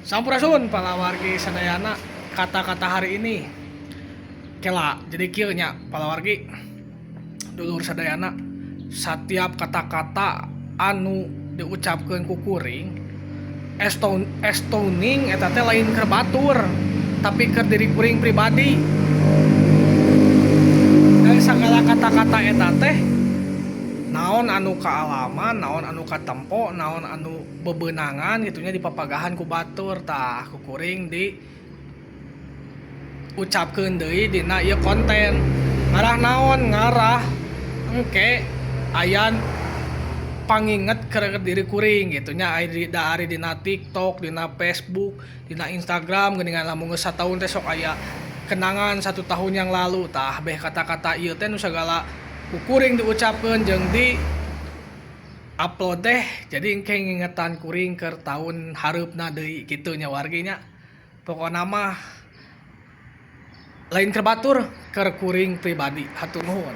Sampurasun palawargi sadayana. Kata-kata hari ini kela, jadi kieu nya palawargi, dulur sadayana, setiap kata-kata anu diucapkeun ku kuring estoning eta teh lain keur batur, tapi keur diri kuring pribadi. Dan segala kata-kata eta teh naon anu kaalaman, naon anu katempo, naon anu bebenangan gitu nya, dipapagahan ku batur, tah ku kuring di ucapkeun deui dina ieu konten. Ngarah naon? Ngarah engke aya panginget keur diri kuring gitu nya. Ari da ari dina TikTok, dina Facebook, dina Instagram geuningan, lamun geus sataun teh sok aya kenangan satu tahun yang lalu. Tah, beh kata-kata ieu teh nu sagala ku kuring diucapkeun jeung di upload teh jadi engke ngingetan kuring keur tahun hareupna deui kitu nya, wargi nya. Pokona mah lain keur batur, keur kuring pribadi. Hatur nuhun.